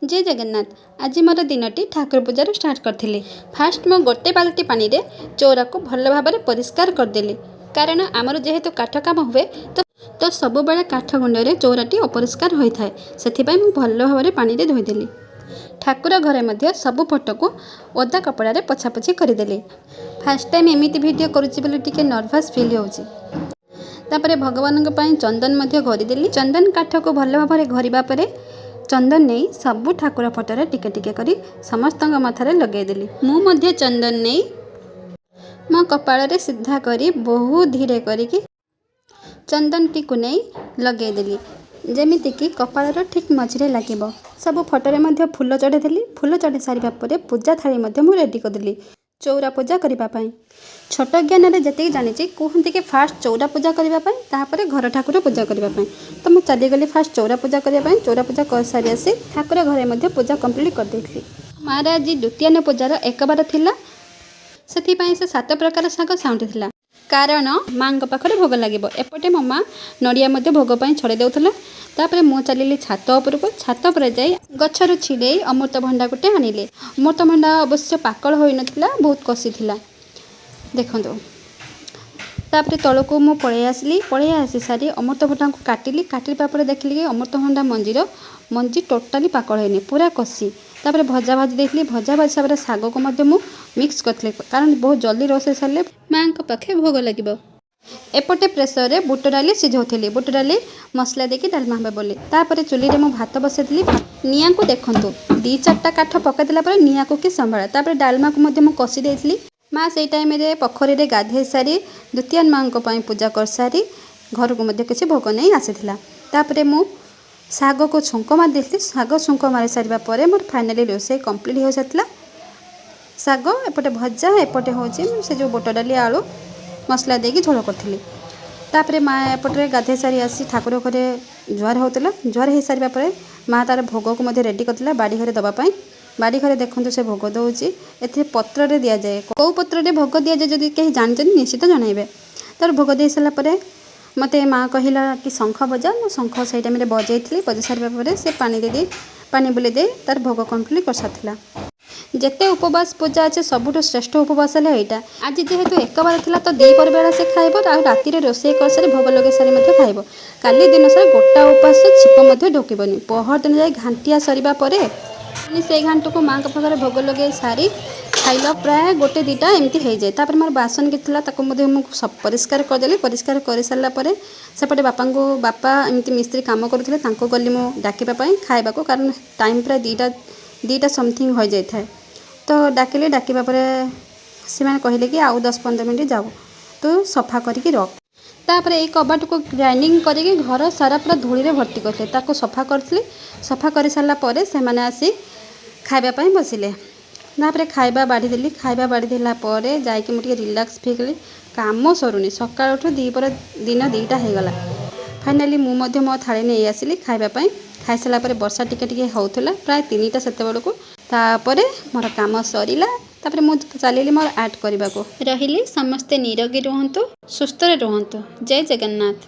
ଜୟ ଜଗନ୍ନାଥ। ଆଜି ମୋର ଦିନଟି ଠାକୁର ପୂଜାରୁ ଷ୍ଟାର୍ଟ କରିଥିଲି। ଫାଷ୍ଟ ମୁଁ ଗୋଟେ ବାଲ୍ଟି ପାଣିରେ ଚଉରାକୁ ଭଲ ଭାବରେ ପରିଷ୍କାର କରିଦେଲି, କାରଣ ଆମର ଯେହେତୁ କାଠ କାମ ହୁଏ, ତ ସବୁବେଳେ କାଠ ଗୁଣ୍ଡରେ ଚଉରାଟି ଅପରିଷ୍କାର ହୋଇଥାଏ। ସେଥିପାଇଁ ମୁଁ ଭଲ ଭାବରେ ପାଣିରେ ଧୋଇଦେଲି। ଠାକୁର ଘରେ ମଧ୍ୟ ସବୁ ଫଟୋକୁ ଓଦା କପଡ଼ାରେ ପୋଛାପୋଛି କରିଦେଲି। ଫାଷ୍ଟ ଟାଇମ୍ ଏମିତି ଭିଡ଼ିଓ କରୁଛି ବୋଲି ଟିକେ ନର୍ଭସ୍ ଫିଲ୍ ହେଉଛି। ତାପରେ ଭଗବାନଙ୍କ ପାଇଁ ଚନ୍ଦନ ମଧ୍ୟ ଘୋରିଦେଲି। ଚନ୍ଦନ କାଠକୁ ଭଲ ଭାବରେ ଘୋରିବା ପରେ ଚନ୍ଦନ ନେଇ ସବୁ ଠାକୁର ଫଟୋରେ ଟିକେ ଟିକେ କରି ସମସ୍ତଙ୍କ ମଥାରେ ଲଗେଇଦେଲି। ମୁଁ ମଧ୍ୟ ଚନ୍ଦନ ନେଇ ମୋ କପାଳରେ ସିଧା କରି ବହୁତ ଧୀରେ କରିକି ଚନ୍ଦନଟିକୁ ନେଇ ଲଗେଇଦେଲି, ଯେମିତିକି କପାଳର ଠିକ୍ ମଝିରେ ଲାଗିବ। ସବୁ ଫଟୋରେ ମଧ୍ୟ ଫୁଲ ଚଢ଼େଇଦେଲି। ଫୁଲ ଚଢ଼େଇ ସାରିବା ପରେ ପୂଜା ଥାଳି ମଧ୍ୟ ମୁଁ ରେଡ଼ି କରିଦେଲି ଚଉରା ପୂଜା କରିବା ପାଇଁ। ଛୋଟ ଜ୍ଞାନରେ ଯେତିକି ଜାଣିଛି, କୁହନ୍ତି କି ଫାଷ୍ଟ ଚଉରା ପୂଜା କରିବା ପାଇଁ, ତାପରେ ଘର ଠାକୁର ପୂଜା କରିବା ପାଇଁ। ତ ମୁଁ ଚାଲିଗଲି ଫାଷ୍ଟ ଚଉରା ପୂଜା କରିବା ପାଇଁ। ଚଉରା ପୂଜା କରିସାରି ଆସି ଠାକୁର ଘରେ ମଧ୍ୟ ପୂଜା କମ୍ପ୍ଲିଟ୍ କରିଦେଇଥିଲି। ମାଆର ଆଜି ଦ୍ୱିତୀୟାନ୍ନ ପୂଜାର ଏକବାର ଥିଲା। ସେଥିପାଇଁ ସେ ସାତ ପ୍ରକାର ଶାଗ ସାଉଁଟିଥିଲା, କାରଣ ମାଆଙ୍କ ପାଖରେ ଭୋଗ ଲାଗିବ। ଏପଟେ ମୋ ମା ନଡ଼ିଆ ମଧ୍ୟ ଭୋଗ ପାଇଁ ଛଡ଼େଇ ଦେଉଥିଲା। ତାପରେ ମୁଁ ଚାଲିଲି ଛାତ ଉପରକୁ। ଛାତ ଉପରେ ଯାଇ ଗଛରୁ ଛିଡ଼େଇ ଅମୃତଭଣ୍ଡା ଗୋଟେ ଆଣିଲି। ଅମୃତଭଣ୍ଡା ଅବଶ୍ୟ ପାକଳ ହୋଇନଥିଲା, ବହୁତ କଷି ଥିଲା, ଦେଖନ୍ତୁ। ତାପରେ ତଳକୁ ମୁଁ ପଳେଇ ଆସିଲି। ପଳେଇ ଆସି ସାରି ଅମୃତଭଣ୍ଡାକୁ କାଟିଲି। କାଟିବା ପରେ ଦେଖିଲି କି ଅମୃତଭଣ୍ଡା ମଞ୍ଜି ଟୋଟାଲି ପାକଳ ହେଇନି, ପୁରା କଷି। ତାପରେ ଭଜା ଭାଜି ଦେଇଥିଲି। ଭଜା ଭାଜି ସାରିଲା ପରେ ଶାଗକୁ ମଧ୍ୟ ମୁଁ ମିକ୍ସ କରିଥିଲି, କାରଣ ବହୁତ ଜଲ୍ଦି ରୋଷେଇ ସାରିଲେ ମାଆଙ୍କ ପାଖେ ଭୋଗ ଲାଗିବ। ଏପଟେ ପ୍ରେସରରେ ବୁଟ ଡାଲି ସିଝାଉଥିଲି, ବୁଟ ଡାଲି ମସଲା ଦେଇକି ଡାଲମା ହେବ ବୋଲି। ତାପରେ ଚୁଲିରେ ମୁଁ ଭାତ ବସାଇଥିଲି। ନିଆଁକୁ ଦେଖନ୍ତୁ, ଦୁଇ ଚାରିଟା କାଠ ପକାଇଦେଲା ପରେ ନିଆଁକୁ କି ସମ୍ଭାଳେ! ତାପରେ ଡାଲମାକୁ ମଧ୍ୟ ମୁଁ କଷି ଦେଇଥିଲି। ମା ସେଇ ଟାଇମ୍ରେ ପୋଖରୀରେ ଗାଧେଇ ସାରି, ଦ୍ୱିତୀୟ ମାଆଙ୍କ ପାଇଁ ପୂଜା କରିସାରି ଘରକୁ ମଧ୍ୟ କିଛି ଭୋଗ ନେଇ ଆସିଥିଲା। ତାପରେ ମୁଁ ଶାଗକୁ ଛୁଙ୍କ ମାରି ଦେଇଥିଲି। ଶାଗ ଛୁଙ୍କ ମାରି ସାରିବା ପରେ ମୋର ଫାଇନାଲି ରୋଷେଇ କମ୍ପ୍ଲିଟ୍ ହୋଇସାରିଥିଲା। ଶାଗ ଏପଟେ ଭଜା, ଏପଟେ ହେଉଛି ସେ ଯେଉଁ ବୁଟ ଡାଲି ଆଳୁ ମସଲା ଦେଇକି ଝୋଳ କରିଥିଲି। ତାପରେ ମା ଏପଟରେ ଗାଧେଇ ସାରି ଆସି ଠାକୁର ଘରେ ଜୁହାର ହେଉଥିଲା। ଜୁହାର ହେଇସାରିବା ପରେ ମା ତା'ର ଭୋଗକୁ ମଧ୍ୟ ରେଡ଼ି କରିଥିଲା ବାଡ଼ି ଘରେ ଦେବା ପାଇଁ। ବାଡ଼ି ଘରେ ଦେଖନ୍ତୁ, ସେ ଭୋଗ ଦେଉଛି। ଏଥିରେ ପତ୍ରରେ ଦିଆଯାଏ। କେଉଁ ପତ୍ରରେ ଭୋଗ ଦିଆଯାଏ, ଯଦି କେହି ଜାଣିଛନ୍ତି, ନିଶ୍ଚିତ ଜଣାଇବେ। ତାର ଭୋଗ ଦେଇ ସାରିଲା ପରେ ମୋତେ ମା କହିଲା କି ଶଙ୍ଖ ବଜା। ମୁଁ ଶଙ୍ଖ ସେଇ ଟାଇମ୍ରେ ବଜେଇଥିଲି। ବଜେଇ ସାରିବା ପରେ ସେ ପାଣି ଦେଇ ଦେଇ, ପାଣି ବୁଲେଇ ଦେଇ ତାର ଭୋଗ କମ୍ପ୍ଲିଟ୍ କରିସାରିଥିଲା। ଯେତେ ଉପବାସ ପୂଜା ଅଛି, ସବୁଠୁ ଶ୍ରେଷ୍ଠ ଉପବାସ ହେଲା ଏଇଟା। ଆଜି ଯେହେତୁ ଏକବାର ଥିଲା, ତ ଦ୍ୱିପହର ବେଳା ସେ ଖାଇବ ଆଉ ରାତିରେ ରୋଷେଇ କରିସାରି, ଭୋଗ ଲଗେଇ ସାରି ମଧ୍ୟ ଖାଇବ। କାଲି ଦିନ ସାରା ଗୋଟା ଉପାସ, ଛିପ ମଧ୍ୟ ଢୋକିବନି। ପହରଦିନ ଯାଇ ଘାଣ୍ଟିଆ ସରିବା ପରେ ପୁଣି ସେଇ ଘାଣ୍ଟକୁ ମାଆଙ୍କ ପାଖରେ ଭୋଗ ଲଗେଇ ସାରି ଖାଇଲ ପ୍ରାୟ ଗୋଟେ ଦୁଇଟା ଏମିତି ହେଇଯାଏ। ତାପରେ ମୋର ବାସନ କିଛି ଥିଲା, ତାକୁ ମଧ୍ୟ ମୁଁ ପରିଷ୍କାର କରିଦେଲି। ପରିଷ୍କାର କରିସାରିଲା ପରେ ସେପଟେ ବାପା ଏମିତି ମିସ୍ତ୍ରୀ କାମ କରୁଥିଲେ। ତାଙ୍କୁ ଗଲି ମୁଁ ଡାକିବା ପାଇଁ ଖାଇବାକୁ, କାରଣ ଟାଇମ୍ ପ୍ରାୟ 2ଟା ସମଥିଙ୍ଗ ହୋଇଯାଇଥାଏ। ତ ଡାକିଲି। ଡାକିବା ପରେ ସେମାନେ କହିଲେ କି ଆଉ 10-15 ମିନିଟ୍ ଯାଉ, ତୁ ସଫା କରିକି ରଖ। ତାପରେ ଏଇ କବାଟକୁ ଗ୍ରାଇଣ୍ଡିଙ୍ଗ କରିକି ଘର ସାରା ପୁରା ଧୂଳିରେ ଭର୍ତ୍ତି କରିଥିଲେ, ତାକୁ ସଫା କରିଥିଲି। ସଫା କରିସାରିଲା ପରେ ସେମାନେ ଆସି ଖାଇବା ପାଇଁ ବସିଲେ। ତାପରେ ଖାଇବା ବାଢ଼ିଦେଲି। ଖାଇବା ବାଢ଼ି ଦେଲା ପରେ ଯାଇକି ମୁଁ ଟିକେ ରିଲାକ୍ସ ଫିଲ୍ କଲି। କାମ ସରୁନି, ସକାଳଠୁ ଦ୍ୱିପହର ଦିନ 2ଟା ହେଇଗଲା। ଫାଇନାଲି ମୁଁ ମଧ୍ୟ ମୋ ଥାଳି ନେଇ ଆସିଲି ଖାଇବା ପାଇଁ। ଖାଇସାରିଲା ପରେ ବର୍ଷା ଟିକେ ଟିକେ ହେଉଥିଲା, ପ୍ରାୟ 3ଟା ସେତେବେଳକୁ। ତାପରେ ମୋର କାମ ସରିଲା। ତାପରେ ମୁଁ ଚାଲିଲି ମୋର ଆର୍ଟ କରିବାକୁ। ରହିଲି, ସମସ୍ତେ ନିରୋଗୀ ରୁହନ୍ତୁ, ସୁସ୍ଥରେ ରୁହନ୍ତୁ। ଜୟ ଜଗନ୍ନାଥ।